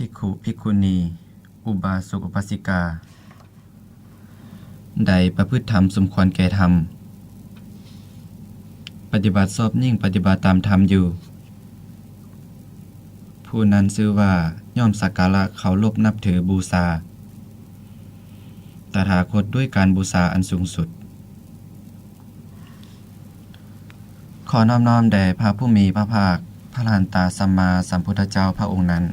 ພິກຂຸ ພິກຂຸນີ ອຸບາສົກ ອຸບາສິກາ ໃດປະພຶດທຳສົມຄວນແກ່ທຳ, ປະຕິບັດຊອບຍິ່ງປະຕິບັດຕາມທຳຢູ່, ຜູ້ນັ້ນຊື່ວ່າ ຍ່ອມສັກກາລະເຄົາລົບນັບຖືບູຊາ ຕະຖາຄົດດ້ວຍການບູຊາອັນສູງສຸດ. ຂໍນອບນ້ອມແດ່ພະຜູ້ມີພະພາກ ພະລະຫັນຕະສຳມາສຳພຸດທະເຈົ້າພະອົງນັ້ນ.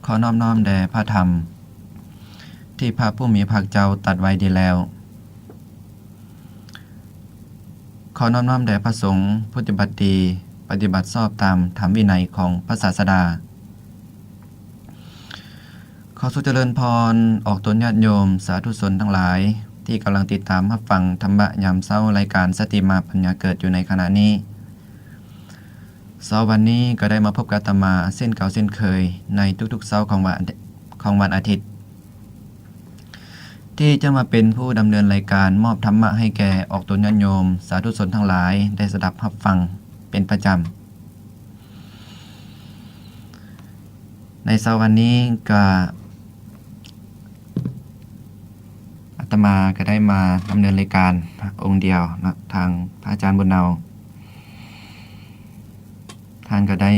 ຂໍນອບນ້ອມແດ່ພະທຳທີ່ພະຜູ້ມີພະພາກເຈົ້າຕັດໄວ້ດີແລ້ວ. ຂໍນອບນ້ອມແດ່ພະສົງ ປະຕິບັດດີ ປະຕິບັດຊອບຕາມທຳວິໄນຂອງພະສາສະດາ. ຂໍສຸກຈະເລີນພອນອອກຕົນຍາດໂຍມສາທຸຊົນທັງຫຼາຍ ທີ່ກຳລັງຕິດຕາມຮັບຟັງທຳມະຍາມເຊົ້າ ລາຍການສະຕິມາປັນຍາເກີດຢູ່ໃນຂະນະນີ້. ເຊົ້າວັນນີ້ກໍໄດ້ມາພົບກັບອາດຕະມາເຊັ່ນເກົ່າເຊັ່ນເຄີຍ ໃນທຸກໆເຊົ້າຂອງວັນ ຂອງວັນອາທິດ ທີ່ຈະມາເປັນຜູ້ດຳເນີນລາຍການມອບທຳມະໃຫ້ແກ່ອອກຕົນຍາດໂຍມສາທຸຊົນທັງຫຼາຍໄດ້ສະດັບຮັບຟັງເປັນປະຈຳ. ໃນເຊົ້າວັນນີ້ກະ ອາດຕະມາກະໄດ້ມາດຳເນີນລາຍການອົງດຽວເນາະ, ທາງພະອາຈານບຸນເນົາ ທ່ານກະໄດ້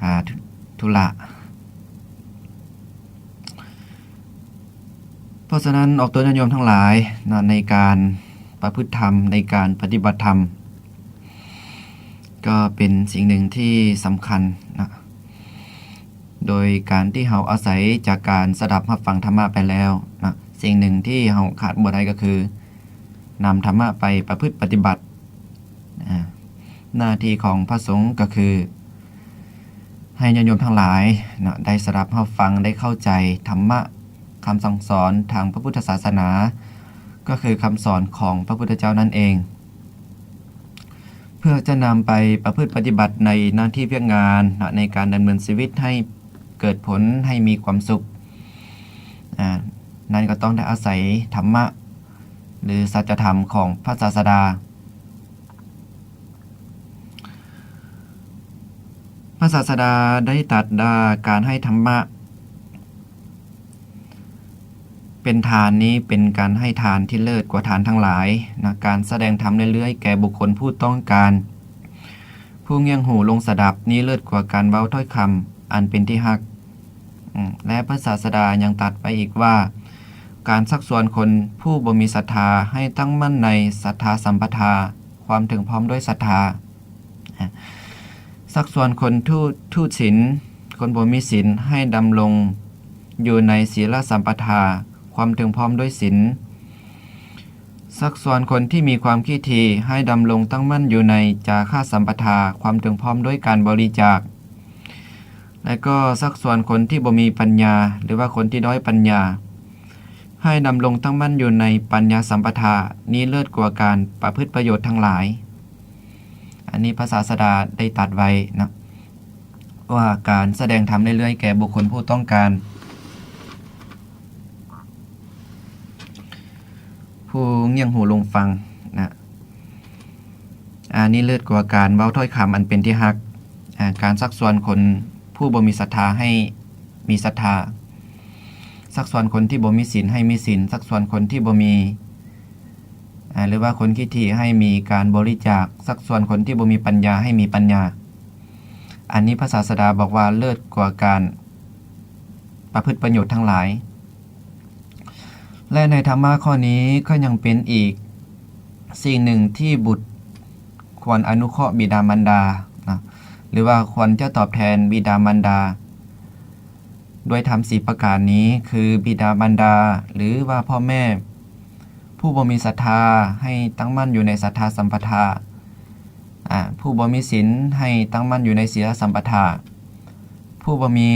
ອ່າ ທຸ ທຸລະ. ເພາະສະນັ້ນ ອອກຕົນຍາດໂຍມທັງຫຼາຍເນາະ ໃນການປະພຶດທຳ ໃນການປະຕິບັດທຳ ກໍເປັນສິ່ງໜຶ່ງທີ່ສຳຄັນເນາະ. ໂດຍການທີ່ເຮົາອາໄສຈາກການສະດັບຮັບຟັງທຳມະໄປແລ້ວເນາະ, ສິ່ງໜຶ່ງທີ່ເຮົາຂາດບໍ່ໄດ້ກໍຄື ນຳທຳມະໄປປະພຶດປະຕິບັດ. ອາ ໜ້າທີ່ຂອງພະສົງກໍຄື ໃຫ້ຍາດໂຍມທັງຫຼາຍເນາະ ໄດ້ສະດັບຮັບຟັງ ໄດ້ເຂົ້າໃຈທຳມະ ຄຳສັ່ງສອນທາງພະພຸດທະສາສະໜາ ກໍຄືຄຳສອນຂອງພະພຸດທະເຈົ້ານັ້ນເອງ. ເພື່ອຈະນຳໄປປະພຶດປະຕິບັດໃນໜ້າທີ່ວຽກງານເນາະ ໃນການດຳເນີນຊີວິດໃຫ້ເກີດຜົນ ໃຫ້ມີຄວາມສຸກ ອາ ນັ້ນກໍຕ້ອງໄດ້ອາໄສທຳມະ ຫຼື ສັດຈະທຳຂອງພະສາສະດາ. ພະສາສະດາໄດ້ຕັດວ່າ ການໃຫ້ທຳມະເປັນທານນີ້ ເປັນການໃຫ້ທານທີ່ເລີດກວ່າທານທັງຫຼາຍນະ, ການສະແດງທຳເລື້ອຍໆແກ່ບຸກຄົນຜູ້ຕ້ອງການ, ຜູ້ງ່ຽງຫູລົງສະດັບນີ້ເລີດກວ່າການເວົ້າຖ້ອຍຄຳອັນເປັນທີ່ຮັກ. ອາ ແລະ ພະສາສະດາຍັງຕັດໄວ້ອີກວ່າ ການຊັກຊວນຄົນຜູ້ບໍ່ມີສັດທາໃຫ້ຕັ້ງໝັ້ນໃນສັດທາສຳປະທາ ຄວາມເຖິງພ້ອມດ້ວຍສັດທາ, ຊັກຊວນຄົນທຸ ທຸສິນ, ຄົນບໍ່ມີສິນ ໃຫ້ດຳລົງຢູ່ໃນສີລະສຳປະທາ ຄວາມເຖິງພ້ອມດ້ວຍສິນ, ຊັກຊວນຄົນທີ່ມີຄວາມຂີ້ຖີ່ ໃຫ້ດຳລົງຕັ້ງໝັ້ນຢູ່ໃນຈາຄະສຳປະທາ ຄວາມເຖິງພ້ອມດ້ວຍການບໍລິຈາກ ແລະ ກໍຊັກຊວນຄົນທີ່ບໍ່ມີປັນຍາ ຫຼືວ່າຄົນທີ່ດ້ອຍປັນຍາ ໃຫ້ດຳລົງຕັ້ງໝັ້ນຢູ່ໃນປັນຍາສຳປະທາ ນີ້ເລີດກວ່າການປະພຶດປະໂຫຍດທັງຫຼາຍ. ອັນນີ້ພະສາສະດາໄດ້ຕັດໄວ້ເນາະ ວ່າການສະແດງທຳເລື້ອຍໆແກ່ບຸກຄົນຜູ້ຕ້ອງການ ຜູ້ງ່ຽງຫູລົງຟັງນະ ອັນນີ້ເລີດກວ່າການເວົ້າຖ້ອຍຄຳອັນເປັນທີ່ຮັກ, ອາ ການຊັກຊວນຄົນຜູ້ບໍ່ມີສັດທາໃຫ້ມີສັດທາ, ຊັກຊວນຄົນທີ່ບໍ່ມີສິນໃຫ້ມີສິນ, ຊັກຊວນຄົນທີ່ບໍ່ມີ ອາ ຫຼືວ່າຄົນຂີ້ຖີ່ໃຫ້ມີການບໍລິຈາກ, ຊັກຊວນຄົນທີ່ບໍ່ມີປັນຍາໃຫ້ມີປັນຍາ. ອັນນີ້ພະສາສະດາບອກວ່າເລີດກວ່າການປະພຶດປະໂຫຍດທັງຫຼາຍ. ແລະ ໃນທຳມະຂໍ້ນີ້ກໍຍັງເປັນອີກສິ່ງໜຶ່ງທີ່ບຸດຄວນອະນຸເຄາະບິດາມານດາເນາະ ຫຼືວ່າຄວນຈະຕອບແທນບິດາມານດາ ດ້ວຍທຳສີ່ປະການນີ້ ຄືບິດາມານດາ ຫຼືວ່າພໍ່ແມ່ ຜູ້ບໍ່ມີສັດທາໃຫ້ຕັ້ງໝັ້ນຢູ່ໃນສັດທາສຳປະທາ, ອາ ຜູ້ບໍ່ມີສິນໃຫ້ຕັ້ງໝັ້ນຢູ່ໃນສີລະສຳປະທາ, ຜູ້ບໍ່ມີ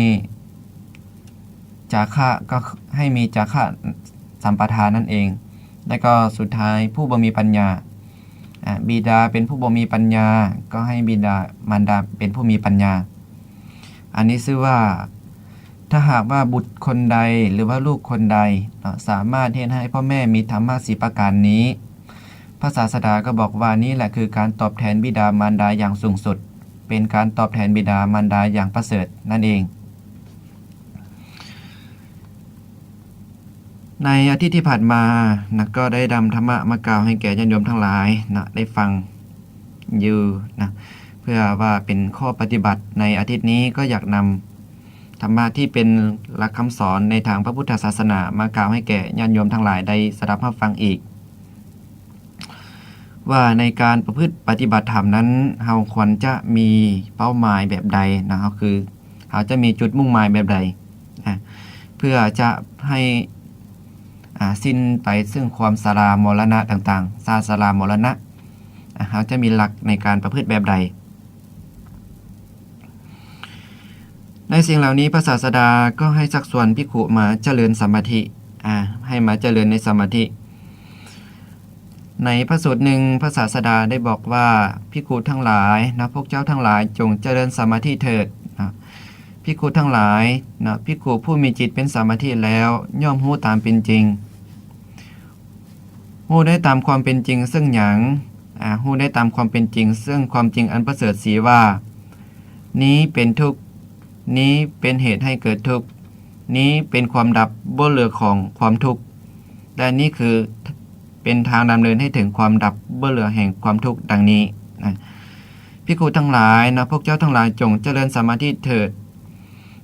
ຈາຄະກໍໃຫ້ມີຈາຄະສຳປະທານັ້ນເອງ, ແລະ ກໍສຸດທ້າຍຜູ້ບໍ່ມີປັນຍາ, ອາ ບິດາເປັນຜູ້ບໍ່ມີປັນຍາ ກໍໃຫ້ບິດາມານດາເປັນຜູ້ມີປັນຍາ. ອັນນີ້ຊື່ວ່າ ຖ້າຫາກວ່າບຸດຄົນໃດ ຫຼືວ່າລູກຄົນໃດເນາະ ສາມາດເຮັດໃຫ້ພໍ່ແມ່ມີທຳມະສີ່ປະການນີ້, ພະສາສະດາກໍບອກວ່ານີ້ແຫຼະຄືການຕອບແທນບິດາມານດາຢ່າງສູງສຸດ. ເປັນການຕອບແທນບິດາມານດາຢ່າງປະເສີດນັ້ນເອງ. ໃນອາທິດທີ່ຜ່ານມານະ ກໍໄດ້ນຳທຳມະມາກ່າວໃຫ້ແກ່ຍາດໂຍມທັງຫຼາຍນະ ໄດ້ຟັງຢູ່ນະ ເພື່ອວ່າເປັນຂໍ້ປະຕິບັດ. ໃນອາທິດນີ້ກໍຢາກນຳທຳມະທີ່ເປັນຫຼັກຄຳສອນໃນທາງພະພຸດທະສາສະໜາມາກ່າວໃຫ້ແກ່ຍາດໂຍມທັງຫຼາຍໄດ້ສະດັບຮັບຟັງອີກ ວ່າໃນການປະພຶດປະຕິບັດທຳນັ້ນ ເຮົາຄວນຈະມີເປົ້າໝາຍແບບໃດນະ ເຮົາຄື ເຮົາຈະມີຈຸດມຸ່ງໝາຍແບບໃດ ອາ ເພື່ອຈະໃຫ້ ອາ ສິ້ນໄປເຊິ່ງຄວາມຊະລາມໍລະນະຕ່າງໆ ຊາຊະລາມໍລະນະ ອາ ເຮົາຈະມີຫຼັກໃນການປະພຶດແບບໃດ. ໃນສິ່ງເຫຼົ່ານີ້ ພະສາສະດາກໍໃຫ້ຊັກຊວນພິກຂຸມາຈະເລີນສະມາທິ ອາ ໃຫ້ມາຈະເລີນໃນສະມາທິ. ໃນພະສູດໜຶ່ງ ພະສາສະດາໄດ້ບອກວ່າ ພິກຂຸທັງຫຼາຍນະ ພວກເຈົ້າທັງຫຼາຍຈົ່ງຈະເລີນສະມາທິເຖີດນະ. ພິກຂຸທັງຫຼາຍນະ ພິກຂຸຜູ້ມີຈິດເປັນສະມາທິແລ້ວ ຍ່ອມຮູ້ຕາມເປັນຈິງ ຮູ້ໄດ້ຕາມຄວາມເປັນຈິງເຊິ່ງຫຍັງ? ອາ ຮູ້ໄດ້ຕາມຄວາມເປັນຈິງເຊິ່ງຄວາມຈິງອັນປະເສີດສີວ່າ ນີ້ເປັນທຸກ, ນີ້ເປັນເຫດໃຫ້ເກີດທຸກ, ນີ້ເປັນຄວາມດັບບໍ່ເຫຼືອຂອງຄວາມທຸກ ແລະ ນີ້ຄືເປັນທາງດຳເນີນໃຫ້ເຖິງຄວາມດັບບໍ່ເຫຼືອແຫ່ງຄວາມທຸກ ດັ່ງນີ້ນະ. ພິກຂຸທັງຫຼາຍເນາະ, ພວກເຈົ້າທັງຫຼາຍຈົ່ງຈະເລີນສະມາທິເຖີດ.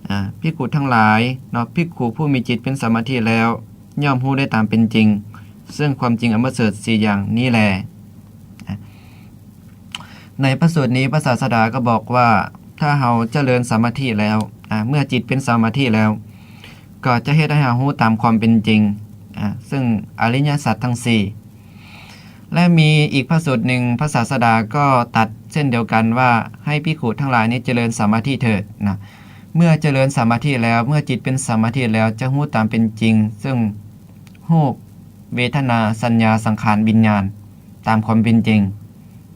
ອາ, ພິກຂຸທັງຫຼາຍເນາະ, ພິກຂຸຜູ້ມີຈິດເປັນສະມາທິແລ້ວ ຍ່ອມຮູ້ໄດ້ຕາມເປັນຈິງ ເຊິ່ງຄວາມຈິງອັນປະເສີດສີ່ຢ່າງນີ້ແລ. ໃນພະສູດນີ້ ພະສາສະດາກໍບອກວ່າ ຖ້າເຮົາຈະເລີນສະມາທິແລ້ວ, ອາ, ເມື່ອຈິດເປັນສະມາທິແລ້ວ ກໍຈະເຮັດໃຫ້ເຮົາຮູ້ຕາມຄວາມເປັນຈິງ, ອາ, ເຊິ່ງອະລິຍະສັດທັງສີ່. ແລະ ມີອີກພະສູດໜຶ່ງ ພະສາສະດາກໍຕັດເຊັ່ນດຽວກັນວ່າ ໃຫ້ພິກຂຸທັງຫຼາຍນີ້ຈະເລີນສະມາທິເຖີດນະ. ເມື່ອຈະເລີນສະມາທິແລ້ວ, ເມື່ອຈິດເປັນສະມາທິແລ້ວ ຈະຮູ້ຕາມເປັນຈິງ ເຊິ່ງຮູບ, ເວທະນາ, ສັນຍາ, ສັງຂານ, ວິນຍານ ຕາມຄວາມເປັນຈິງ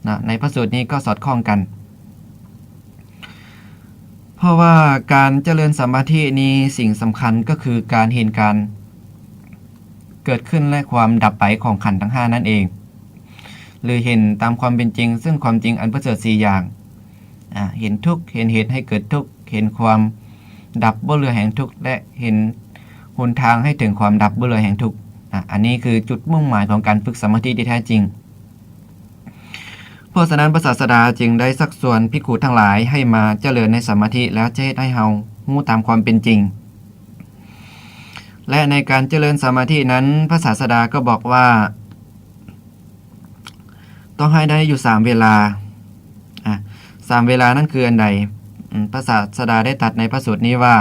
ນະ. ໃນພະສູດນີ້ກໍສອດຄ່ອງກັນ. ເພາະວ່າການຈະເລີນສະມາທິນີ້ ສິ່ງສຳຄັນກໍຄືການເຫັນການເກີດຂຶ້ນ ແລະ ຄວາມດັບໄປຂອງຂັນທັງຫ້ານັ້ນເອງ ຫຼື ເຫັນຕາມຄວາມເປັນຈິງ ເຊິ່ງຄວາມຈິງອັນປະເສີດສີ່ຢ່າງ, ອາ, ເຫັນທຸກ, ເຫັນເຫດໃຫ້ເກີດທຸກ, ເຫັນຄວາມດັບບໍ່ເຫຼືອແຫ່ງທຸກ ແລະ ເຫັນຫົນທາງໃຫ້ເຖິງຄວາມດັບບໍ່ເຫຼືອແຫ່ງທຸກ. ອາ, ອັນນີ້ຄືຈຸດມຸ່ງໝາຍຂອງການຝຶກສະມາທິທີ່ແທ້ຈິງ. ເພາະສະນັ້ນ ພະສາສະດາຈຶ່ງໄດ້ຊັກຊວນພິກຂຸທັງຫຼາຍໃຫ້ມາຈະເລີນໃນສະມາທິ ແລ້ວຈະເຮັດໃຫ້ເຮົາຮູ້ຕາມຄວາມເປັນຈິງ. ແລະ ໃນການຈະເລີນສະມາທິນັ້ນ ພະສາສະດາກໍບອກວ່າ ຕ້ອງໃຫ້ໄດ້ຢູ່ສາມເວລາ. ອາ, ສາມເວລານັ້ນຄືອັນໃດ? ອາ, ພະສາສະດາໄດ້ຕັດໃນພະສູດນີ້ວ່າ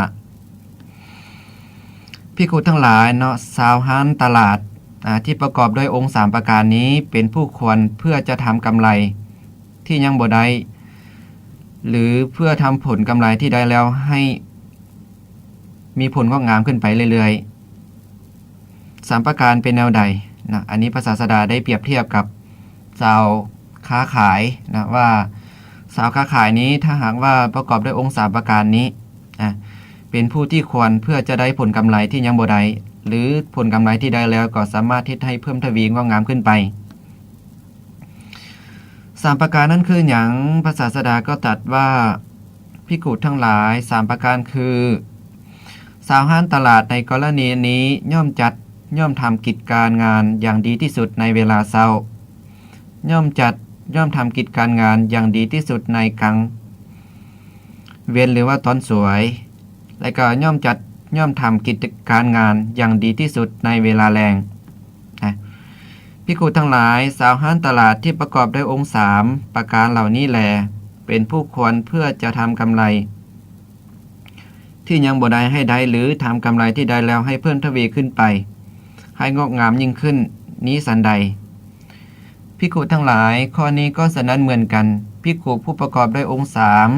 ພິກຂຸທັງຫຼາຍເນາະ, ຊາວຮ້ານຕະຫຼາດ, ອາ, ທີ່ປະກອບດ້ວຍອົງສາມປະການນີ້ ເປັນຜູ້ຄວນເພື່ອຈະທຳກຳໄລທີ່ຍັງບໍ່ໄດ້ ຫຼື ເພື່ອທຳຜົນກຳໄລທີ່ໄດ້ແລ້ວໃຫ້ມີຜົນງອກງາມຂຶ້ນໄປເລື້ອຍໆ. ສາມປະການເປັນແນວໃດນະ? ອັນນີ້ພະສາສະດາໄດ້ປຽບທຽບກັບຊາວຄ້າຂາຍນະ ວ່າຊາວຄ້າຂາຍນີ້ ຖ້າຫາກວ່າປະກອບດ້ວຍອົງສາມປະການນີ້ ອາ, ເປັນຜູ້ທີ່ຄວນເພື່ອຈະໄດ້ຜົນກຳໄລທີ່ຍັງບໍ່ໄດ້ ຫຼື ຜົນກຳໄລທີ່ໄດ້ແລ້ວກໍສາມາດເຮັດໃຫ້ເພີ່ມທະວີງອກງາມຂຶ້ນໄປ. ສາມປະການນັ້ນຄືຫຍັງ? ພະສາສະດາກໍຕັດວ່າ ພິກຂຸທັງຫຼາຍ, ສາມປະການຄື ຊາວຮ້ານຕະຫຼາດໃນກໍລະນີນີ້ ຍ່ອມຈັດ, ຍ່ອມທຳກິດການງານຢ່າງດີທີ່ສຸດໃນເວລາເຊົ້າ, ຍ່ອມຈັດ, ຍ່ອມທຳກິດການງານຢ່າງດີທີ່ສຸດໃນກາງເວັນ ຫຼືວ່າຕອນສວຍ, ແລະ ກໍຍ່ອມຈັດ, ຍ່ອມທຳກິດການງານຢ່າງດີທີ່ສຸດໃນເວລາແລງ. ນະ, ພິກຂຸທັງຫຼາຍ, ຊາວຮ້ານຕະຫຼາດທີ່ປະກອບດ້ວຍອົງສາມປະການເຫຼົ່ານີ້ແລ ເປັນຜູ້ຄວນເພື່ອຈະທຳກຳໄລທີ່ຍັງບໍ່ໄດ້ໃຫ້ໄດ້ ຫຼື ທຳກຳໄລທີ່ໄດ້ແລ້ວໃຫ້ເພີ່ມທະວີຂຶ້ນໄປ, ໃຫ້ງອກງາມຍິ່ງຂຶ້ນນີ້ສັນໃດ? ພິກຂຸທັງຫຼາຍ, ຂໍ້ນີ້ກໍສະນັ້ນເໝືອນກັນ, ພິກຂຸຜູ້ປະກອບດ້ວຍອົງສາມ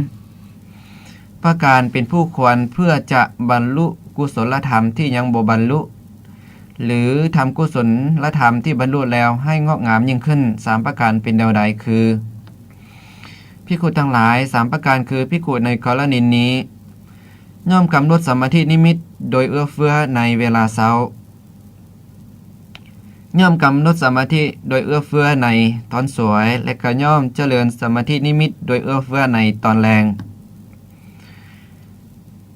ປະການເປັນຜູ້ຄວນເພື່ອຈະບັນລຸກຸສົນລະທຳທີ່ຍັງບໍ່ບັນລຸ ຫຼື ທຳກຸສົນລະທຳທີ່ບັນລຸແລ້ວໃຫ້ງອກງາມຍິ່ງຂຶ້ນ ສາມປະການເປັນແນວໃດ? ຄື ພິກຂຸທັງຫຼາຍ, ສາມປະການຄື ພິກຂຸໃນກໍລະນີນີ້ ຍ່ອມກຳນົດສະມາທິນິມິດໂດຍເອື້ອເຟື້ອໃນເວລາເຊົ້າ. ຍ່ອມກຳນົດສະມາທິໂດຍເອື້ອເຟື້ອໃນຕອນສວຍ ແລະ ກໍຍ່ອມຈະເລີນສະມາທິນິມິດໂດຍເອື້ອເຟື້ອໃນຕອນແລງ.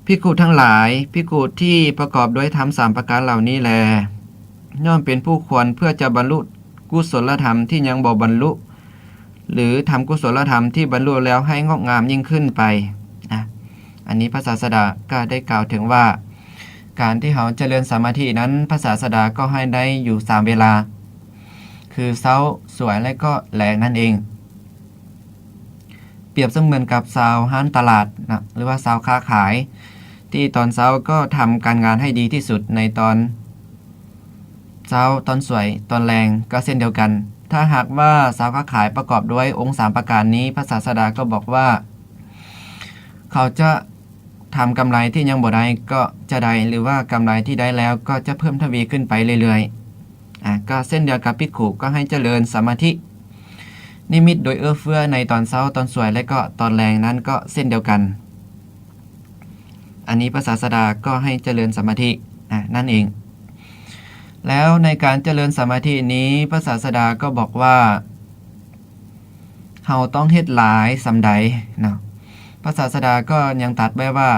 ພິກຂຸທັງຫຼາຍ, ພິກຂຸທີ່ປະກອບດ້ວຍທຳສາມປະການເຫຼົ່ານີ້ແລ, ຍ່ອມເປັນຜູ້ຄວນເພື່ອຈະບັນລຸກຸສົນລະທຳທີ່ຍັງບໍ່ບັນລຸ ຫຼື ທຳກຸສົນລະທຳທີ່ບັນລຸແລ້ວໃຫ້ງອກງາມຍິ່ງຂຶ້ນໄປ. ອາ ອັນນີ້ພະສາສະດາກໍໄດ້ກ່າວເຖິງວ່າ ການທີ່ເຮົາຈະເລີນສະມາທິນັ້ນ ພະສາສະດາກໍໃຫ້ໄດ້ຢູ່ສາມເວລາ ຄືເຊົ້າ, ສວຍ ແລະ ກໍແລງນັ້ນເອງ. ປຽບສະເໝືອນກັບຊາວຮ້ານຕະຫຼາດນະ ຫຼືວ່າຊາວຄ້າຂາຍ ທີ່ຕອນເຊົ້າກໍທຳການງານໃຫ້ດີທີ່ສຸດໃນຕອນເຊົ້າ, ຕອນສວຍ, ຕອນແລງກໍເຊັ່ນດຽວກັນ. ຖ້າຫາກວ່າຊາວຄ້າຂາຍປະກອບດ້ວຍອົງສາມປະການນີ້, ພະສາສະດາກໍບອກວ່າ ເຂົາຈະທຳກຳໄລທີ່ຍັງບໍ່ໄດ້ກໍຈະໄດ້ ຫຼືວ່າກຳໄລທີ່ໄດ້ແລ້ວກໍຈະເພີ່ມທະວີຂຶ້ນໄປເລື້ອຍໆ. ອາ ກໍເຊັ່ນດຽວກັບພິກຂຸ ກໍໃຫ້ຈະເລີນສະມາທິນິມິດໂດຍເອື້ອເຟື້ອໃນຕອນເຊົ້າ, ຕອນສວຍ ແລະ ກໍຕອນແລງນັ້ນກໍເຊັ່ນດຽວກັນ. ອັນນີ້ພະສາສະດາກໍໃຫ້ຈະເລີນສະມາທິ ອາ ນັ້ນເອງ. ແລ້ວໃນການຈະເລີນສະມາທິນີ້ ພະສາສະດາກໍບອກວ່າ ເຮົາຕ້ອງເຮັດຫຼາຍສ່ຳໃດເນາະ? ພະສາສະດາກໍຍັງຕັດໄວ້ວ່າ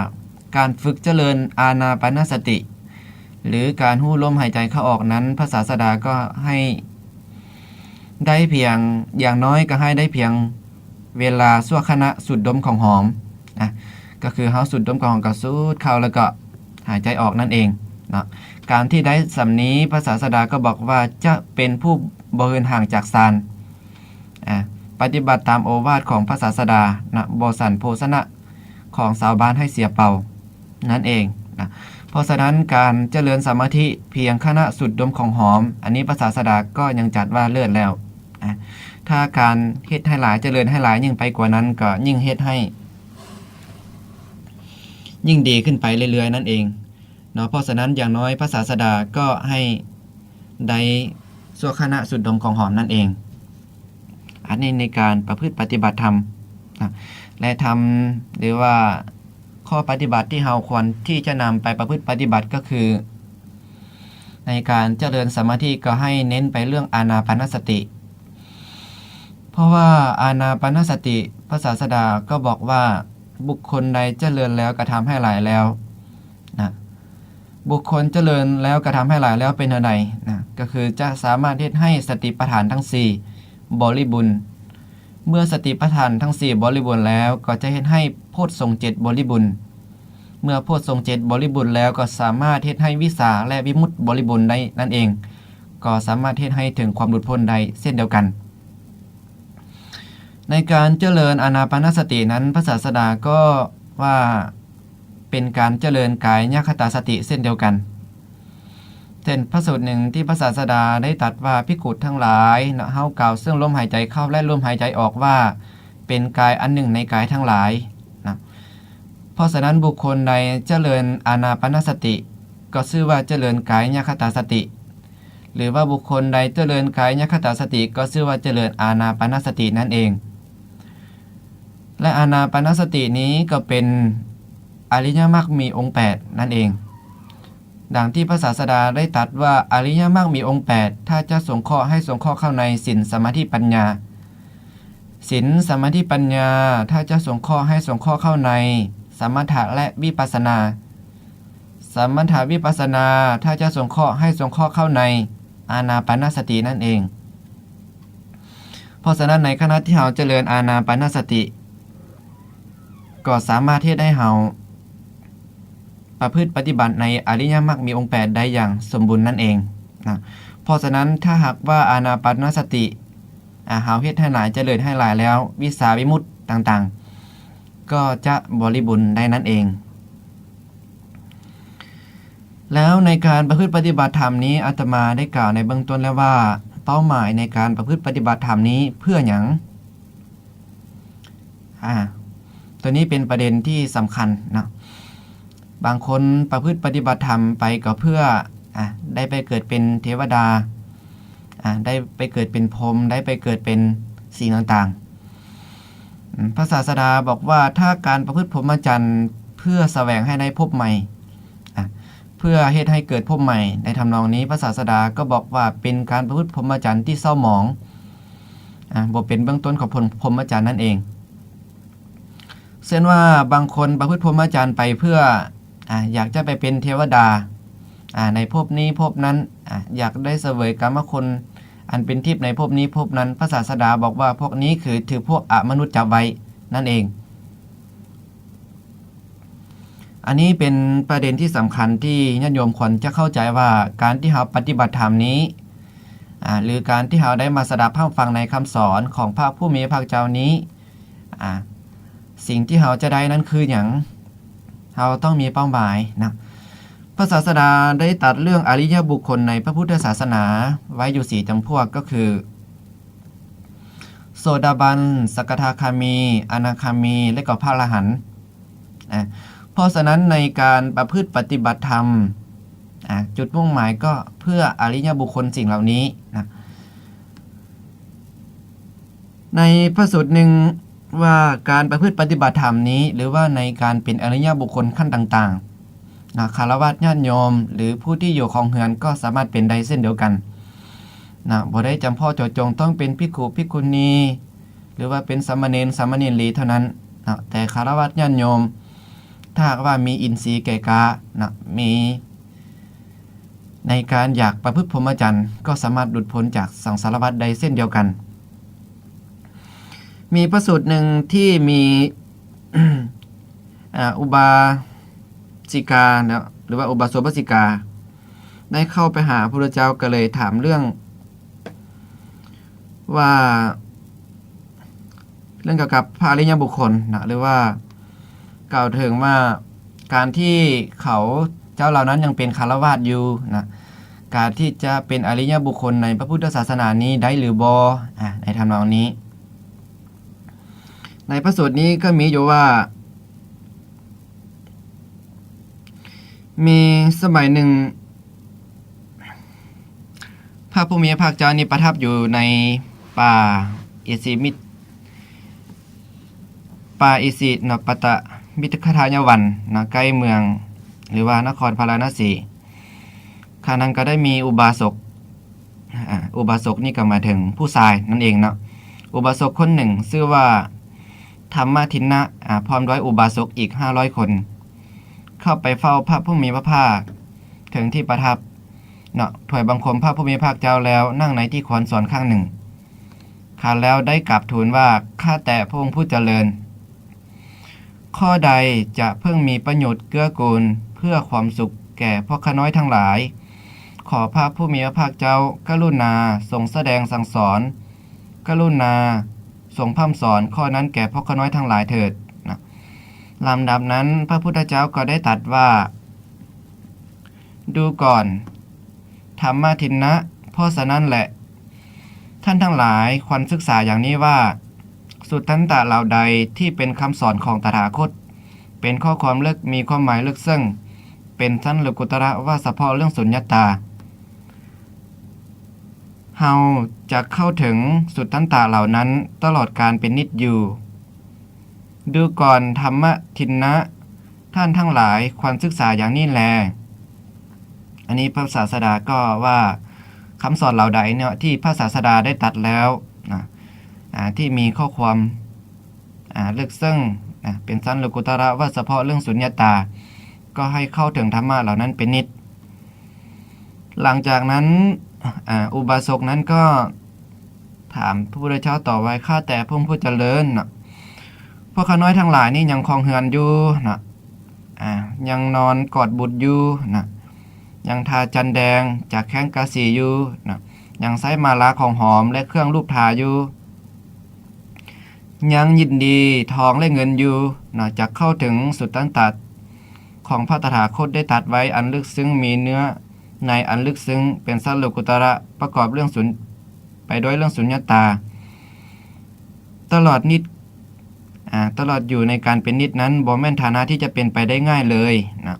ການຝຶກຈະເລີນອານາປານະສະຕິ ຫຼື ການຮູ້ລົມຫາຍໃຈເຂົ້າອອກນັ້ນ ພະສາສະດາກໍໃຫ້ໄດ້ພຽງ, ຢ່າງນ້ອຍກໍໃຫ້ໄດ້ພຽງເວລາຊົ່ວຂະນະສູດດົມຂອງຫອມ. ອາ ກໍຄືເຮົາສູດດົມຂອງຫອມ ກໍສູດເຂົ້າ ແລ້ວກໍຫາຍໃຈອອກນັ້ນເອງເນາະ. ການທີ່ໄດ້ສ່ຳນີ້ ພະສາສະດາກໍບອກວ່າຈະເປັນຜູ້ບໍ່ເຫີນຫ່າງຈາກຊານ. ອາ ປະຕິບັດຕາມໂອວາດຂອງພະສາສະດານະ, ບໍ່ສັນໂພຊະນະຂອງຊາວບ້ານໃຫ້ເສຍເປົ່ານັ້ນເອງນະ. ເພາະສະນັ້ນ ການຈະເລີນສະມາທິພຽງຂະນະສູດດົມຂອງຫອມ ອັນນີ້ພະສາສະດາກໍຍັງຈັດວ່າເລີດແລ້ວ. ອາ ຖ້າການເຮັດໃຫ້ຫຼາຍ, ຈະເລີນໃຫ້ຫຼາຍຍິ່ງໄປກວ່ານັ້ນ ກໍຍິ່ງເຮັດໃຫ້ ຍິ່ງດີຂຶ້ນໄປເລື້ອຍໆນັ້ນເອງເນາະ. ເພາະສະນັ້ນ ຢ່າງນ້ອຍພະສາສະດາກໍໃຫ້ໄດ້ຊົ່ວຂະນະສູດດົມຂອງຫອມນັ້ນເອງ. ອັນນີ້ໃນການປະພຶດປະຕິບັດທຳນະ ແລະ ທຳ ຫຼືວ່າຂໍ້ປະຕິບັດທີ່ເຮົາຄວນທີ່ຈະນຳໄປປະພຶດປະຕິບັດກໍຄື ໃນການຈະເລີນສະມາທິກໍໃຫ້ເນັ້ນໄປເລື່ອງອານາປານະສະຕິ. ເພາະວ່າອານາປານະສະຕິ ພະສາສະດາກໍບອກວ່າ ບຸກຄົນໃດຈະເລີນແລ້ວກະທຳໃຫ້ຫຼາຍແລ້ວນະ. ບຸກຄົນຈະເລີນແລ້ວກະທຳໃຫ້ຫຼາຍແລ້ວເປັນແນວໃດນະ? ກໍຄືຈະສາມາດເຮັດໃຫ້ສະຕິປະທານທັງສີ່ບໍລິບູນ. ເມື່ອສະຕິປະທານທັງສີ່ບໍລິບູນແລ້ວ ກໍຈະເຮັດໃຫ້ໂພດສົງເຈັດບໍລິບູນ. ເມື່ອໂພດສົງເຈັດບໍລິບູນແລ້ວ ກໍສາມາດເຮັດໃຫ້ວິຊາ ແລະ ວິມຸດບໍລິບູນໄດ້ນັ້ນເອງ, ກໍສາມາດເຮັດໃຫ້ເຖິງຄວາມຫຼຸດພົ້ນໄດ້ເຊັ່ນດຽວກັນ. ໃນການຈະເລີນອານາປານະສະຕິນັ້ນ ພະສາສະດາກໍວ່າເປັນການຈະເລີນກາຍຍະຄະຕາສະຕິເຊັ່ນດຽວກັນ. ເຊັ່ນ ພະສູດໜຶ່ງທີ່ພະສາສະດາໄດ້ຕັດວ່າ ພິກຂຸທັງຫຼາຍເນາະ, ເຮົາກ່າວເຊິ່ງລົມຫາຍໃຈເຂົ້າ ແລະ ລົມຫາຍໃຈອອກວ່າ ເປັນກາຍອັນໜຶ່ງໃນກາຍທັງຫຼາຍນະ. ເພາະສະນັ້ນ ບຸກຄົນໃດຈະເລີນອານາປານະສະຕິ ກໍຊື່ວ່າຈະເລີນກາຍຍະຄະຕາສະຕິ, ຫຼືວ່າບຸກຄົນໃດຈະເລີນກາຍຍະຄະຕາສະຕິ ກໍຊື່ວ່າຈະເລີນອານາປານະສະຕິນັ້ນເອງ. ແລະ ອານາປານະສະຕິນີ້ກໍເປັນອະລິຍະມັກມີອົງແປດນັ້ນເອງ. ດັ່ງທີ່ພະສາສະດາໄດ້ຕັດວ່າ ອະລິຍະມັກມີອົງແປດ ຖ້າຈະສົງເຄາະໃຫ້ສົງເຄາະເຂົ້າໃນສິນ ສະມາທິ ປັນຍາ. ສິນ ສະມາທິ ປັນຍາ ຖ້າຈະສົງເຄາະໃຫ້ສົງເຄາະເຂົ້າໃນສະມະຖະ ແລະ ວິປັດສະນາ. ສະມະຖະ ວິປັດສະນາ ຖ້າຈະສົງເຄາະໃຫ້ສົງເຄາະເຂົ້າໃນອານາປານະສະຕິນັ້ນເອງ. ເພາະສະນັ້ນ ໃນຂະນະທີ່ເຮົາຈະເລີນອານາປານະສະຕິ ກໍສາມາດເຮັດໃຫ້ເຮົາປະພຶດປະຕິບັດໃນອະລິຍະມັກມີອົງແປດໄດ້ຢ່າງສົມບູນນັ້ນເອງນະ. ເພາະສະນັ້ນ ຖ້າຫາກວ່າອານາປານະສະຕິ ອາ ເຮົາເຮັດໃຫ້ຫຼາຍ ຈະເລີນໃຫ້ຫຼາຍແລ້ວ ວິຊາວິມຸດຕ່າງໆ ກໍຈະບໍລິບູນໄດ້ນັ້ນເອງ. ແລ້ວໃນການປະພຶດປະຕິບັດທຳນີ້ ອາດຕະມາໄດ້ກ່າວໃນເບື້ອງຕົ້ນແລ້ວວ່າ ເປົ້າໝາຍໃນການປະພຶດປະຕິບັດທຳນີ້ເພື່ອຫຍັງ? ອາ ໂຕນີ້ເປັນປະເດັນທີ່ສຳຄັນເນາະ. ບາງຄົນປະພຶດປະຕິບັດທຳໄປກໍເພື່ອ ອາ ໄດ້ໄປເກີດເປັນເທວະດາ, ອາ ໄດ້ໄປເກີດເປັນພົມ, ໄດ້ໄປເກີດເປັນສິ່ງຕ່າງໆ. ອາ ພະສາສະດາບອກວ່າ ຖ້າການປະພຶດພົມມະຈັນເພື່ອສະແຫວງໃຫ້ໄດ້ພົບໃໝ່, ອາ ເພື່ອເຮັດໃຫ້ເກີດພົບໃໝ່. ໃນທຳນອງນີ້ ພະສາສະດາກໍບອກວ່າເປັນການປະພຶດພົມມະຈັນທີ່ເສົ້າໝອງ, ອາ, ບໍ່ເປັນເບື້ອງຕົ້ນຂອງພົມ, ພົມມະຈັນນັ້ນເອງ. ເຊັ່ນວ່າບາງຄົນປະພຶດພົມມະຈັນໄປເພື່ອ, ອາ, ຢາກຈະໄປເປັນເທວະດາ, ອາ, ໃນພົບນີ້ພົບນັ້ນ, ອາ, ຢາກໄດ້ສະເຫວີຍກາມະຄຸນອັນເປັນທິບໃນພົບນີ້ພົບນັ້ນ. ພະສາສະດາບອກວ່າພວກນີ້ຄືຖືກພວກອະມະນຸດຈັບໄວ້ນັ້ນເອງ. ອັນນີ້ເປັນປະເດັນທີ່ສຳຄັນທີ່ຍາດໂຍມຄວນຈະເຂົ້າໃຈວ່າ ການທີ່ເຮົາປະຕິບັດທຳນີ້ ອາ ຫຼື ການທີ່ເຮົາໄດ້ມາສະດັບຮັບຟັງໃນຄຳສອນຂອງພະຜູ້ມີພະພາກເຈົ້ານີ້ ອາ ສິ່ງທີ່ເຮົາຈະໄດ້ນັ້ນຄືຫຍັງ? ເຮົາຕ້ອງມີເປົ້າໝາຍນະ. ພະສາສະດາໄດ້ຕັດເລື່ອງອະລິຍະບຸກຄົນໃນພະພຸດທະສາສະໜາໄວ້ຢູ່ສີ່ຈຳພວກ ກໍຄື ໂສດາບັນ, ສະກະທາຄາມີ, ອະນາຄາມີ ແລະ ກໍພະອະລະຫັນ. ອາ ເພາະສະນັ້ນໃນການປະພຶດປະຕິບັດທຳ ອາ ຈຸດມຸ່ງໝາຍກໍເພື່ອອະລິຍະບຸກຄົນສິ່ງເຫຼົ່ານີ້ນະ. ໃນພະສູດໜຶ່ງວ່າ ການປະພຶດປະຕິບັດທຳນີ້ ຫຼືວ່າໃນການເປັນອະລິຍະບຸກຄົນຂັ້ນຕ່າງໆນະ ຄາລະວາດຍາດໂຍມ ຫຼື ຜູ້ທີ່ຢູ່ຄອງເຮືອນກໍສາມາດເປັນໄດ້ເຊັ່ນດຽວກັນນະ. ບໍ່ໄດ້ຈຳເພາະເຈາະຈົງຕ້ອງເປັນພິກຂຸ ພິກຂຸນີ ຫຼືວ່າເປັນສາມະເນນ ສາມະເນນລີເທົ່ານັ້ນເນາະ, ແຕ່ຄາລະວາດຍາດໂຍມ ຖ້າຫາກວ່າມີອິນຊີແກ່ກ້າເນາະ ມີໃນການຢາກປະພຶດພົມມະຈັນ ກໍສາມາດຫຼຸດພົ້ນຈາກສັງສາລະວັດໄດ້ເຊັ່ນດຽວກັນ. ມີພະສູດໜຶ່ງທີ່ມີ ອາ ອຸບາສິກາເນາະ ຫຼືວ່າອຸບາສົກ ອຸບາສິກາ ໄດ້ເຂົ້າໄປຫາພະພຸດທະເຈົ້າ ກໍເລີຍຖາມເລື່ອງວ່າ ເລື່ອງກ່ຽວກັບພະອະລິຍະບຸກຄົນນະ ຫຼືວ່າກ່າວເຖິງວ່າ ການທີ່ເຂົາເຈົ້າເຫຼົ່ານັ້ນຍັງເປັນຄາລະວາດຢູ່ນະ ການທີ່ຈະເປັນອະລິຍະບຸກຄົນໃນພະພຸດທະສາສະໜານີ້ໄດ້ຫຼືບໍ່? ອາ ໃນທຳນອງນີ້ ໃນພະສູດນີ້ກໍມີຢູ່ວ່າ ມີສະໄໝໜຶ່ງ ພະຜູ້ມີພະພາກເຈົ້ານີ້ປະທັບຢູ່ໃນປ່າອິສິມິດ ປ່າອິສິເນາະ ປະຕະມິດຄະທາຍະວັນເນາະ ໃກ້ເມືອງ ຫຼືວ່ານະຄອນພາລານະສີ. ຄາງນັ້ນກໍໄດ້ມີອຸບາສົກ ອາ ອຸບາສົກນີ້ກໍໝາຍເຖິງຜູ້ຊາຍນັ້ນເອງເນາະ. ອຸບາສົກຄົນໜຶ່ງຊື່ວ່າທຳມະທິນນະ ອາ ພ້ອມດ້ວຍອຸບາສົກອີກຫ້າຮ້ອຍຄົນ ເຂົ້າໄປເຝົ້າພະຜູ້ມີພະພາກເຖິງທີ່ປະທັບເນາະ, ຖວາຍບັງຄົມພະຜູ້ມີພະພາກເຈົ້າແລ້ວ ນັ່ງໃນທີ່ຄວນສ່ວນຂ້າງໜຶ່ງ. ຂ້າແລ້ວໄດ້ກາບທູນວ່າ ຂ້າແຕ່ພະອົງຜູ້ຈະເລີນ, ຂໍ້ໃດຈະເພິ່ງມີປະໂຫຍດເກື້ອກູນເພື່ອຄວາມສຸກແກ່ພວກຂ້ານ້ອຍທັງຫຼາຍ, ຂໍພະຜູ້ມີພະພາກເຈົ້າກະລຸນາຊົງສະແດງສັ່ງສອນ, ກະລຸນາຊົງພ້ຳສອນຂໍ້ນັ້ນແກ່ພວກຂ້ານ້ອຍທັງຫຼາຍເຖີດນະ. ລຳດັບນັ້ນ ພະພຸດທະເຈົ້າກໍໄດ້ຕັດວ່າ ດູກ່ອນ ທຳມະທິນນະ, ເພາະສະນັ້ນແຫຼະ ທ່ານທັງຫຼາຍຄວນສຶກສາຢ່າງນີ້ວ່າ ສຸດທັນຕະເຫຼົ່າໃດທີ່ເປັນຄຳສອນຂອງຕະຖາຄົດ ເປັນຂໍ້ຄວາມເລິກ, ມີຄວາມໝາຍເລິກເຊິ່ງ, ເປັນຊັ້ນໂລກຸດຕະລະ ວ່າສະເພາະເລື່ອງສຸນຍະຕາ, ເຮົາຈະເຂົ້າເຖິງສຸດທັນຕະເຫຼົ່ານັ້ນຕະຫຼອດການເປັນນິດຢູ່. ດູກ່ອນທຳມະທິນນະ, ທ່ານທັງຫຼາຍຄວນສຶກສາຢ່າງນີ້ແລ. ອັນນີ້ພະສາສະດາກໍວ່າ ຄຳສອນເຫຼົ່າໃດເນາະ ທີ່ພະສາສະດາໄດ້ຕັດແລ້ວນະ ອາ ທີ່ມີຂໍ້ຄວາມ ອາ ເລິກເຊິ່ງນະ ເປັນຊັ້ນໂລກຸດຕະລະ ວ່າສະເພາະເລື່ອງສຸນຍະຕາ ກໍໃຫ້ເຂົ້າເຖິງທຳມະເຫຼົ່ານັ້ນເປັນນິດ. ຫຼັງຈາກນັ້ນ ອາ ອຸບາສົກນັ້ນກໍຖາມພະພຸດທະເຈົ້າຕໍ່ວ່າ ຂ້າແຕ່ພະອົງຜູ້ຈະເລີນນະ ພວກຂ້ານ້ອຍທັງຫຼາຍນີ້ຍັງຄອງເຮືອນຢູ່ນະ ອາ ຍັງນອນກອດບຸດຢູ່ນະ ຍັງທາຈັນແດງຈາກແຂ້ງກາສີຢູ່ນະ ຍັງໃຊ້ມາລາຂອງຫອມ ແລະ ເຄື່ອງລູບທາຢູ່ ຍັງຍິນດີທອງ ແລະ ເງິນຢູ່ນະ ຈັກເຂົ້າເຖິງສຸດຕັນຕະຂອງພະຕະຖາຄົດໄດ້ຕັດໄວ້ ອັນເລິກເຊິ່ງ ມີເນື້ອໃນອັນເລິກເຊິ່ງ ເປັນຊັ້ນໂລກຸດຕະລະ ປະກອບເລື່ອງສຸນ ໄປດ້ວຍເລື່ອງສຸນຍະຕາ ຕະຫຼອດນິດ ອາ ຕະຫຼອດຢູ່ໃນການເປັນນິດນັ້ນ ບໍ່ແມ່ນຖານະທີ່ຈະເປັນໄປໄດ້ງ່າຍເລີຍນະ.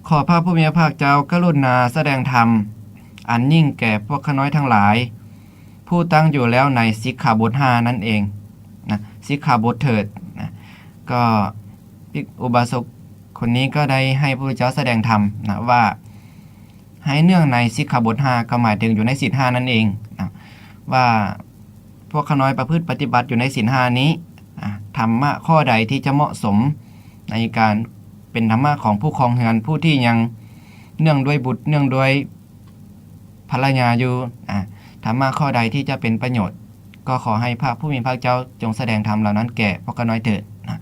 ຂໍພະຜູ້ມີພະພາກເຈົ້າກະລຸນາສະແດງທຳອັນຍິ່ງແກ່ພວກຂ້ານ້ອຍທັງຫຼາຍ ຜູ້ຕັ້ງຢູ່ແລ້ວໃນສິກຂາບົດຫ້ານັ້ນເອງນະ ສິກຂາບົດເຖີດນະ. ກໍ ອຸບາສົກ ຄົນນີ້ກໍໄດ້ໃຫ້ພະພຸດທະເຈົ້າສະແດງທຳນະ ວ່າໃຫ້ເນື່ອງໃນສິກຂາບົດຫ້າ ກໍໝາຍເຖິງຢູ່ໃນສິນຫ້ານັ້ນເອງນະ ວ່າພວກຂ້ານ້ອຍປະພຶດປະຕິບັດຢູ່ໃນສິນຫ້ານີ້ ອາ ທຳມະຂໍ້ໃດທີ່ຈະເໝາະສົມໃນການເປັນທຳມະຂອງຜູ້ຄອງເຮືອນ ຜູ້ທີ່ຍັງເນື່ອງດ້ວຍບຸດ ເນື່ອງດ້ວຍ ພັນລະຍາຢູ່ ອາ ທຳມະຂໍ້ໃດທີ່ຈະເປັນປະໂຫຍດ ກໍຂໍໃຫ້ພະຜູ້ມີພະພາກເຈົ້າຈົ່ງສະແດງທຳເຫຼົ່ານັ້ນແກ່ພວກຂ້ານ້ອຍເຖີດນະ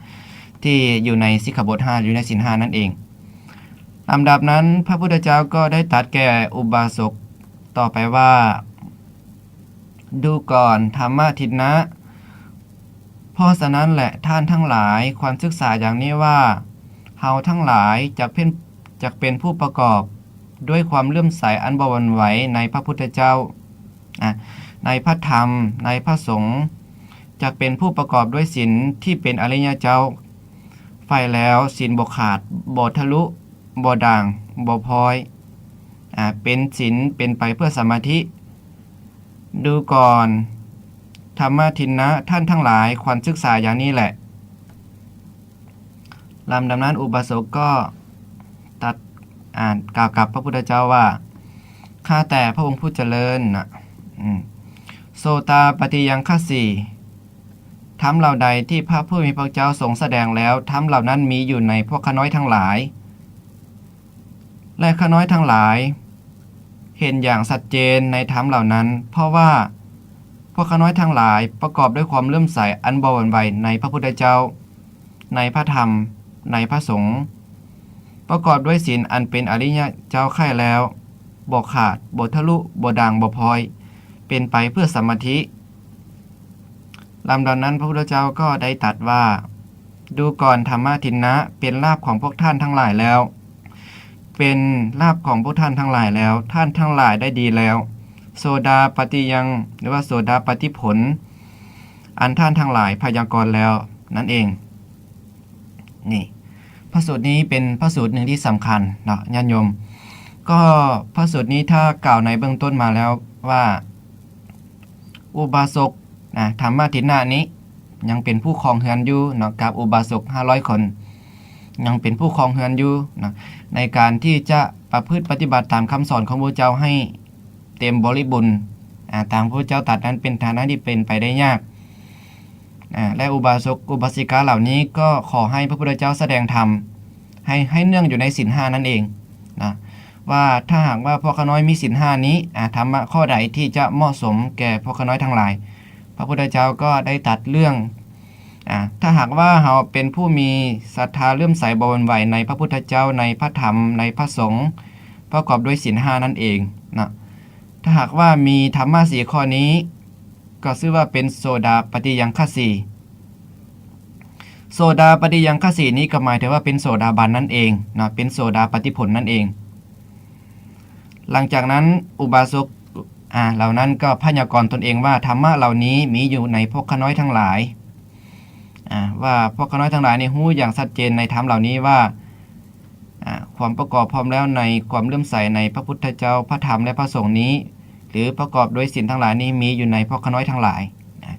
ທີ່ຢູ່ໃນສິກຂາບົດຫ້າ ຢູ່ໃນສິນຫ້ານັ້ນເອງ. ລຳດັບນັ້ນ ພະພຸດທະເຈົ້າກໍໄດ້ຕັດແກ່ອຸບາສົກຕໍ່ໄປວ່າ ດູກ່ອນ ທຳມະທິນນະ, ເພາະສະນັ້ນແຫຼະ ທ່ານທັງຫຼາຍຄວນສຶກສາຢ່າງນີ້ວ່າ ເຮົາທັງຫຼາຍຈັກເປັນ ຈັກເປັນຜູ້ປະກອບດ້ວຍຄວາມເຫຼື້ອມໃສອັນບໍ່ຫວັ່ນໄຫວໃນພະພຸດທະເຈົ້າ, ອາ, ໃນພະທຳ, ໃນພະສົງ, ຈັກເປັນຜູ້ປະກອບດ້ວຍສິນທີ່ເປັນອະລິຍະເຈົ້າ, ໃຝ່ແລ້ວສິນບໍ່ຂາດ, ບໍ່ທະລຸ, ບໍ່ດ່າງ, ບໍ່ພອຍ, ອາ, ເປັນສິນເປັນໄປເພື່ອສະມາທິ. ດູກ່ອນ ທຳມະທິນນະ, ທ່ານທັງຫຼາຍຄວນສຶກສາຢ່າງນີ້ແຫຼະ. ລຳດັບນັ້ນອຸບາສົກກໍຕັດ ອາ ກ່າວກັບພະພຸດທະເຈົ້າວ່າ ຂ້າແຕ່ພະອົງຜູ້ຈະເລີນນະ ອືມ ໂສຕາປະຕິຍັງຄະສີ ທຳເຫຼົ່າໃດທີ່ພະຜູ້ມີພະພາກເຈົ້າຊົງສະແດງແລ້ວ ທຳເຫຼົ່ານັ້ນມີຢູ່ໃນພວກຂ້ານ້ອຍທັງຫຼາຍ ແລະ ຂ້ານ້ອຍທັງຫຼາຍເຫັນຢ່າງຊັດເຈນໃນທຳເຫຼົ່ານັ້ນ ເພາະວ່າພວກຂ້ານ້ອຍທັງຫຼາຍປະກອບດ້ວຍຄວາມເຫຼື້ອມໃສອັນບໍ່ຫວັ່ນໄຫວໃນພະພຸດທະເຈົ້າ, ໃນພະທຳ, ໃນພະສົງ, ປະກອບດ້ວຍສິນອັນເປັນອະລິຍະເຈົ້າໃຄ່ແລ້ວ, ບໍ່ຂາດ, ບໍ່ທະລຸ, ບໍ່ດ່າງ, ບໍ່ພອຍ, ເປັນໄປເພື່ອສະມາທິ. ລຳດັບນັ້ນພະພຸດທະເຈົ້າກໍໄດ້ຕັດວ່າ ດູກ່ອນທຳມະທິນນະ ເປັນລາບຂອງພວກທ່ານທັງຫຼາຍແລ້ວ ເປັນລາບຂອງພວກທ່ານທັງຫຼາຍແລ້ວ ທ່ານທັງຫຼາຍໄດ້ດີແລ້ວ ໂສດາປະຕິຍັງ ຫຼືວ່າໂສດາປະຕິຜົນ ອັນທ່ານທັງຫຼາຍພະຍາກອນແລ້ວນັ້ນເອງ. ນີ້ ພະສູດນີ້ເປັນພະສູດໜຶ່ງທີ່ສຳຄັນເນາະ ຍາດໂຍມ. ກໍພະສູດນີ້ຖ້າກ່າວໃນເບື້ອງຕົ້ນມາແລ້ວວ່າ ອຸບາສົກ ນະ ທຳມະທິນນະນີ້ຍັງເປັນຜູ້ຄອງເຮືອນຢູ່ເນາະ ກັບອຸບາສົກຫ້າຮ້ອຍຄົນ ຍັງເປັນຜູ້ຄອງເຮືອນຢູ່ເນາະ ໃນການທີ່ຈະປະພຶດປະຕິບັດຕາມຄຳສອນຂອງພະພຸດທະເຈົ້າໃຫ້ເຕັມບໍລິບູນ ອາ ຕາມພະພຸດທະເຈົ້າຕັດນັ້ນເປັນຖານະທີ່ເປັນໄປໄດ້ຍາກ ອາ ແລະ ອຸບາສົກອຸບາສິກາເຫຼົ່ານີ້ກໍຂໍໃຫ້ພະພຸດທະເຈົ້າສະແດງທຳ ໃຫ້ ໃຫ້ເນື່ອງຢູ່ໃນສິນຫ້ານັ້ນເອງນະ ວ່າຖ້າຫາກວ່າພວກຂ້ານ້ອຍມີສິນຫ້ານີ້ ອາ ທຳມະຂໍ້ໃດທີ່ຈະເໝາະສົມແກ່ພວກຂ້ານ້ອຍທັງຫຼາຍ ພະພຸດທະເຈົ້າກໍໄດ້ຕັດເລື່ອງ ອາ ຖ້າຫາກວ່າເຮົາເປັນຜູ້ມີສັດທາເຫຼື້ອມໃສບໍ່ຫວັ່ນໄຫວໃນພະພຸດທະເຈົ້າ, ໃນພະທຳ, ໃນພະສົງ ປະກອບດ້ວຍສິນຫ້ານັ້ນເອງນະ ຖ້າຫາກວ່າມີທຳມະສີ່ຂໍ້ນີ້ ກໍຊື່ວ່າເປັນໂສດາປະຕິຍັງຄະສີ. ໂສດາປະຕິຍັງຄະສີນີ້ກໍໝາຍເຖິງວ່າເປັນໂສດາບັນນັ້ນເອງເນາະ ເປັນໂສດາປະຕິຜົນນັ້ນເອງ. ຫຼັງຈາກນັ້ນອຸບາສົກ ອາ ເຫຼົ່ານັ້ນກໍພະຍາກອນຕົນເອງວ່າ ທຳມະເຫຼົ່ານີ້ມີຢູ່ໃນພວກຂ້ານ້ອຍທັງຫຼາຍ ອາ ວ່າພວກຂ້ານ້ອຍທັງຫຼາຍນີ້ຮູ້ຢ່າງຊັດເຈນໃນທຳເຫຼົ່ານີ້ວ່າ ອາ ຄວາມປະກອບພ້ອມແລ້ວໃນຄວາມເຫຼື້ອມໃສໃນພະພຸດທະເຈົ້າ, ພະທຳ ແລະ ພະສົງນີ້ ຫຼື ປະກອບດ້ວຍສິນທັງຫຼາຍນີ້ ມີຢູ່ໃນພວກຂ້ານ້ອຍທັງຫຼາຍ. ອາ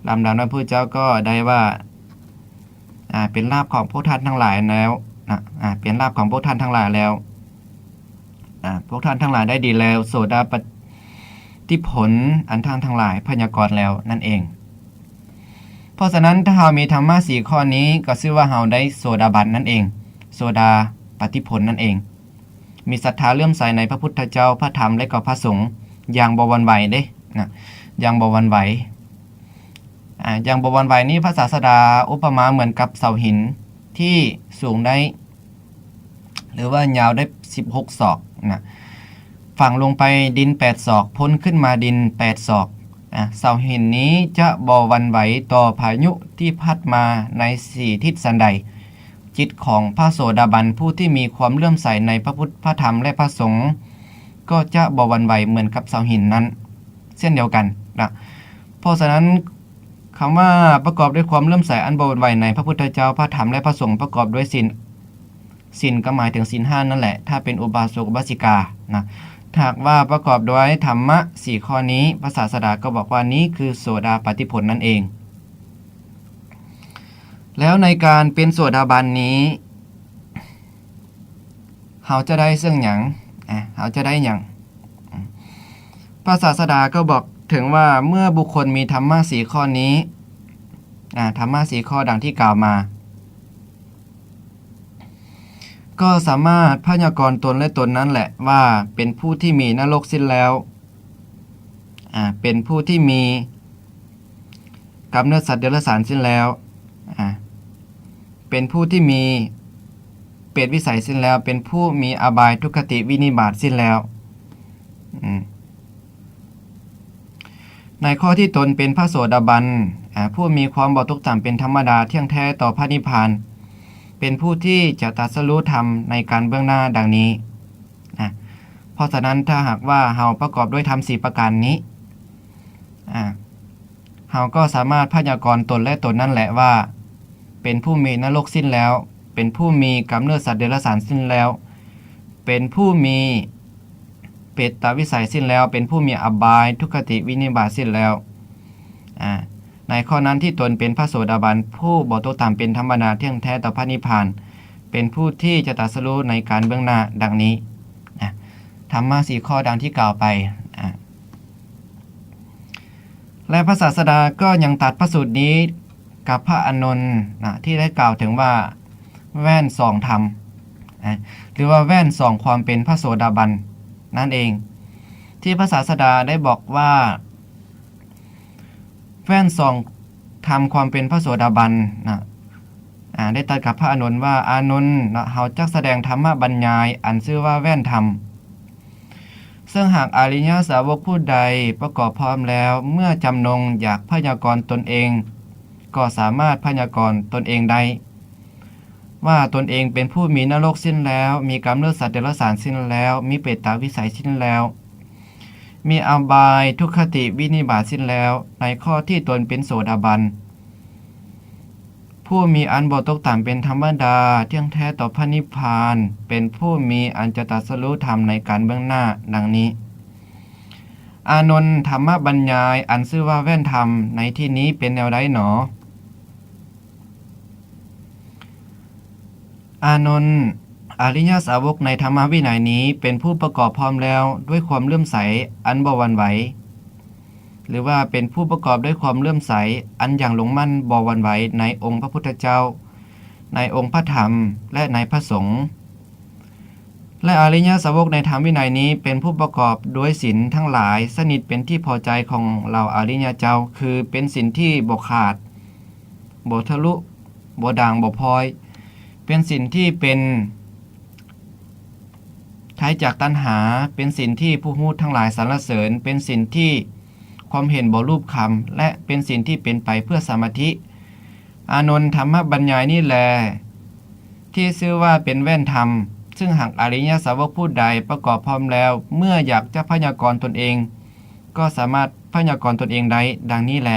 ລຳດັບນັ້ນພະພຸດທະເຈົ້າກໍໄດ້ວ່າ ອາ ເປັນລາບຂອງພວກທ່ານທັງຫຼາຍແລ້ວນະ ອາ ເປັນລາບຂອງພວກທ່ານທັງຫຼາຍແລ້ວ ອາ ພວກທ່ານທັງຫຼາຍໄດ້ດີແລ້ວ ໂສດາປະຕິຜົນ ອັນທ່ານທັງຫຼາຍພະຍາກອນແລ້ວນັ້ນເອງ. ເພາະສະນັ້ນ ຖ້າເຮົາມີທຳມະສີ່ຂໍ້ນີ້ ກໍຊື່ວ່າເຮົາໄດ້ໂສດາບັນນັ້ນເອງ ໂສດາປະຕິຜົນນັ້ນເອງ ມີສັດທາເຫຼື້ອມໃສໃນພະພຸດທະເຈົ້າ, ພະທຳ ແລະ ກໍພະສົງຢ່າງບໍ່ຫວັ່ນໄຫວເດ້ນະ ຢ່າງບໍ່ຫວັ່ນໄຫວ ອາ ຢ່າງບໍ່ຫວັ່ນໄຫວນີ້ ພະສາສະດາອຸປະມາເໝືອນກັບເສົາຫີນທີ່ສູງໄດ້ ຫຼືວ່າຍາວໄດ້ສິບຫົກສອກນະ ຝັງລົງໄປດິນແປດສອກ ພົ້ນຂຶ້ນມາດິນແປດສອກ ອາ ເສົາຫີນນີ້ຈະບໍ່ຫວັ່ນໄຫວຕໍ່ພາຍຸທີ່ພັດມາໃນສີ່ທິດສັນໃດ ຈິດຂອງພະໂສດາບັນຜູ້ທີ່ມີຄວາມເຫຼື້ອມໃສໃນພະພຸດ ພະທຳ ແລະ ພະສົງ ກໍຈະບໍ່ຫວັ່ນໄຫວເໝືອນກັບເສົາຫີນນັ້ນເຊັ່ນດຽວກັນນະ. ເພາະສະນັ້ນ ຄຳວ່າປະກອບດ້ວຍຄວາມເຫຼື້ອມໃສອັນບໍ່ຫວັ່ນໄຫວໃນພະພຸດທະເຈົ້າ, ພະທຳ ແລະ ພະສົງ ປະກອບດ້ວຍສິນ, ສິນກໍໝາຍເຖິງສິນຫ້ານັ້ນແຫຼະ ຖ້າເປັນອຸບາສົກອຸບາສິການະ. ຖ້າຫາກວ່າປະກອບດ້ວຍທຳມະສີ່ຂໍ້ນີ້ ພະສາສະດາກໍບອກວ່ານີ້ຄືໂສດາປະຕິຜົນນັ້ນເອງ. ແລ້ວໃນການເປັນໂສດາບັນນີ້ ເຮົາຈະໄດ້ເຊິ່ງຫຍັງ? ອາ ເຮົາຈະໄດ້ຫຍັງ? ອາ ພະສາສະດາກໍບອກເຖິງວ່າ ເມື່ອບຸກຄົນມີທຳມະສີ່ຂໍ້ນີ້ ອາ ທຳມະສີ່ຂໍ້ດັ່ງທີ່ກ່າວມາ ກໍສາມາດພະຍາກອນຕົນ ແລະ ຕົນນັ້ນແຫຼະວ່າເປັນຜູ້ທີ່ມີນະລົກສິ້ນແລ້ວ ອາ ເປັນຜູ້ທີ່ມີກຳເນີດສັດເດຍລະສານສິ້ນແລ້ວ ອາ ເປັນຜູ້ທີ່ມີເປດວິໄສສິ້ນແລ້ວ ເປັນຜູ້ມີອະບາຍທຸກຄະຕິວິນິບາດສິ້ນແລ້ວ ອາ ໃນຂໍ້ທີ່ຕົນເປັນພະໂສດາບັນ ອາ ຜູ້ມີຄວາມບໍ່ຕົກຕ່ຳເປັນທຳມະດາ ທ່ຽງແທ້ຕໍ່ພະນິບພານ ເປັນຜູ້ທີ່ຈະຕັດສະຮູ້ທຳໃນການເບື້ອງໜ້າດັ່ງນີ້ ອາ ເພາະສະນັ້ນ ຖ້າຫາກວ່າເຮົາປະກອບດ້ວຍທຳສີ່ປະການນີ້ ອາ ເຮົາກໍສາມາດພະຍາກອນຕົນ ແລະ ຕົນນັ້ນແຫຼະວ່າ ເປັນຜູ້ມີນະລົກສິ້ນແລ້ວ ເປັນຜູ້ມີກຳເນີດສັດເດຍລະສານສິ້ນແລ້ວ ເປັນຜູ້ມີເປດຕະວິໄສສິ້ນແລ້ວ ເປັນຜູ້ມີອະບາຍທຸກຄະຕິວິນິບາດສິ້ນແລ້ວ ອາ ໃນຂໍ້ນັ້ນທີ່ຕົນເປັນພະໂສດາບັນ ຜູ້ບໍ່ຕົກຕ່ຳເປັນທຳມະດາ ທ່ຽງແທ້ຕໍ່ພະນິບພານ ເປັນຜູ້ທີ່ຈະຕັດສະຮູ້ໃນການເບື້ອງໜ້າດັ່ງນີ້ ອາ ທຳມະສີ່ຂໍ້ດັ່ງທີ່ກ່າວໄປ ອາ ແລະ ພະສາສະດາກໍຍັງຕັດພະສູດນີ້ກັບພະອານົນນະ ທີ່ໄດ້ກ່າວເຖິງວ່າ ແວ່ນສອງທຳ ອາ ຫຼືວ່າແວ່ນສອງຄວາມເປັນພະໂສດາບັນນັ້ນເອງ ທີ່ພະສາສະດາໄດ້ບອກວ່າ ແວ່ນສອງທຳຄວາມເປັນພະໂສດາບັນນະ ອາ ໄດ້ຕັດກັບພະອານົນວ່າ ອານົນນະ ເຮົາຈັກສະແດງທຳມະບັນຍາຍ ອັນຊື່ວ່າແວ່ນທຳ ເຊິ່ງຫາກອະລິຍະສາວົກຜູ້ໃດປະກອບພ້ອມແລ້ວ ເມື່ອຈຳນົງຢາກພະຍາກອນຕົນເອງ ກໍສາມາດພະຍາກອນຕົນເອງໄດ້ ວ່າຕົນເອງເປັນຜູ້ມີນະລົກສິ້ນແລ້ວ ມີກຳເນີດສັດເດຍລະສານສິ້ນແລ້ວ ມີເປດຕະວິໄສສິ້ນແລ້ວ ມີອະບາຍທຸກຄະຕິວິນິບາດສິ້ນແລ້ວ ໃນຂໍ້ທີ່ຕົນເປັນໂສດາບັນ ຜູ້ມີອັນບໍ່ຕົກຕ່ຳເປັນທຳມະດາ ທ່ຽງແທ້ຕໍ່ພະນິບພານ ເປັນຜູ້ມີອັນຈະຕັດສະຮູ້ທຳໃນການເບື້ອງໜ້າ ດັ່ງນີ້ ອານົນ ທຳມະບັນຍາຍ ອັນຊື່ວ່າແວ່ນທຳ ໃນທີ່ນີ້ເປັນແນວໃດໜໍ? ອານົນ ອະລິຍະສາວົກໃນທຳມະວິໄນນີ້ ເປັນຜູ້ປະກອບພ້ອມແລ້ວດ້ວຍຄວາມເຫຼື້ອມໃສອັນບໍ່ຫວັ່ນໄຫວ ຫຼືວ່າເປັນຜູ້ປະກອບດ້ວຍຄວາມເຫຼື້ອມໃສອັນຢ່າງລົງໝັ້ນບໍ່ຫວັ່ນໄຫວໃນອົງພະພຸດທະເຈົ້າ, ໃນອົງພະທຳ ແລະ ໃນພະສົງ. ແລະ ອະລິຍະສາວົກໃນທຳວິໄນນີ້ ເປັນຜູ້ປະກອບດ້ວຍສິນທັງຫຼາຍຊະນິດເປັນທີ່ພໍໃຈຂອງເຫຼົ່າອະລິຍະເຈົ້າ, ຄືເປັນສິນທີ່ບໍ່ຂາດ, ບໍ່ທະລຸ, ບໍ່ດ່າງ, ບໍ່ພອຍ, ເປັນສິນທີ່ເປັນໄທຈາກຕັນຫາ, ເປັນສິນທີ່ຜູ້ຮູ້ທັງຫຼາຍສັນລະເສີນ, ເປັນສິນທີ່ຄວາມເຫັນບໍ່ລູບຄຳ ແລະ ເປັນສິນທີ່ເປັນໄປເພື່ອສະມາທິ. ອານົນ ທຳມະບັນຍາຍນີ້ແລ ທີ່ຊື່ວ່າເປັນແວ່ນທຳ, ເຊິ່ງຫາກອະລິຍະສາວົກຜູ້ໃດປະກອບພ້ອມແລ້ວ, ເມື່ອຢາກຈະພະຍາກອນຕົນເອງ, ກໍສາມາດພະຍາກອນຕົນເອງໄດ້ ດັ່ງນີ້ແລ.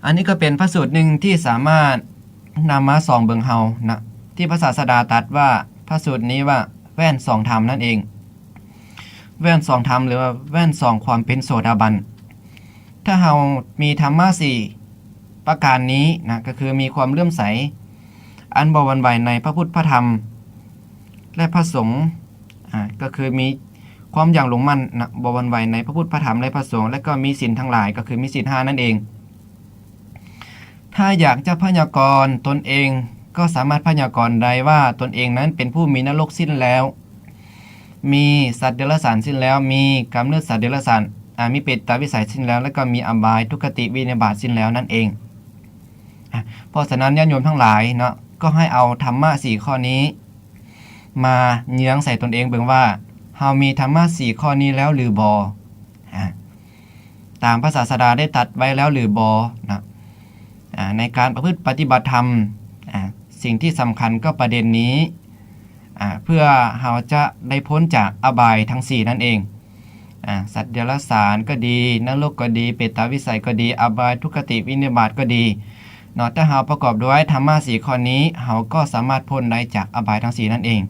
ອັນນີ້ກໍເປັນພະສູດໜຶ່ງທີ່ສາມາດນຳມາສ່ອງເບິ່ງເຮົານະ, ທີ່ພະສາສະດາຕັດວ່າ ພະສູດນີ້ວ່າແວ່ນສອງທຳນັ້ນເອງ, ແວ່ນສອງທຳ ຫຼືວ່າແວ່ນສອງຄວາມເປັນໂສດາບັນ. ຖ້າເຮົາມີທຳມະສີ່ປະການນີ້ນະ, ກໍຄືມີຄວາມເຫຼື້ອມໃສອັນບໍ່ຫວັ່ນໄຫວໃນພະພຸດ ພະທຳ ແລະ ພະສົງ, ອາ, ກໍຄືມີຄວາມຢ່າງລົງໝັ້ນນະ, ບໍ່ຫວັ່ນໄຫວໃນພະພຸດ ພະທຳ ແລະ ພະສົງ, ແລະ ກໍມີສິນທັງຫຼາຍ, ກໍຄືມີສິນຫ້ານັ້ນເອງ. ຖ້າຢາກຈະພະຍາກອນຕົນເອງ, ກໍສາມາດພະຍາກອນໄດ້ວ່າຕົນເອງນັ້ນເປັນຜູ້ມີນະລົກສິ້ນແລ້ວ, ມີສັດເດຍລະສານສິ້ນແລ້ວ, ມີກຳເນີດສັດເດຍລະສານ, ອາ, ມີເປດຕະວິໄສສິ້ນແລ້ວ, ແລະ ກໍມີອະບາຍທຸກຄະຕິວິນິບາດສິ້ນແລ້ວນັ້ນເອງ. ອາ, ເພາະສະນັ້ນ ຍາດໂຍມທັງຫຼາຍເນາະ, ກໍໃຫ້ເອົາທຳມະສີ່ຂໍ້ນີ້ ມາເຍືອງໃສ່ຕົນເອງເບິ່ງວ່າ ເຮົາມີທຳມະສີ່ຂໍ້ນີ້ແລ້ວຫຼືບໍ່? ອາ, ຕາມພະສາສະດາໄດ້ຕັດໄວ້ແລ້ວຫຼືບໍ່ນະ? ອາ, ໃນການປະພຶດປະຕິບັດທຳ, ອາ, ສິ່ງທີ່ສຳຄັນກໍປະເດັນນີ້, ອາ, ເພື່ອເຮົາຈະໄດ້ພົ້ນຈາກອະບາຍທັງສີ່ນັ້ນເອງ. ອາ, ສັດເດຍລະສານກໍດີ, ນະລົກກໍດີ, ເປດຕະວິໄສກໍດີ, ອະບາຍທຸກຄະຕິວິນິບາດກໍດີເນາະ, ຖ້າເຮົາປະກອບດ້ວຍທຳມະສີ່ຂໍ້ນີ້, ເຮົາກໍສາມາດພົ້ນໄດ້ຈາກອະບາຍທັງສີ່ນັ້ນເອງ.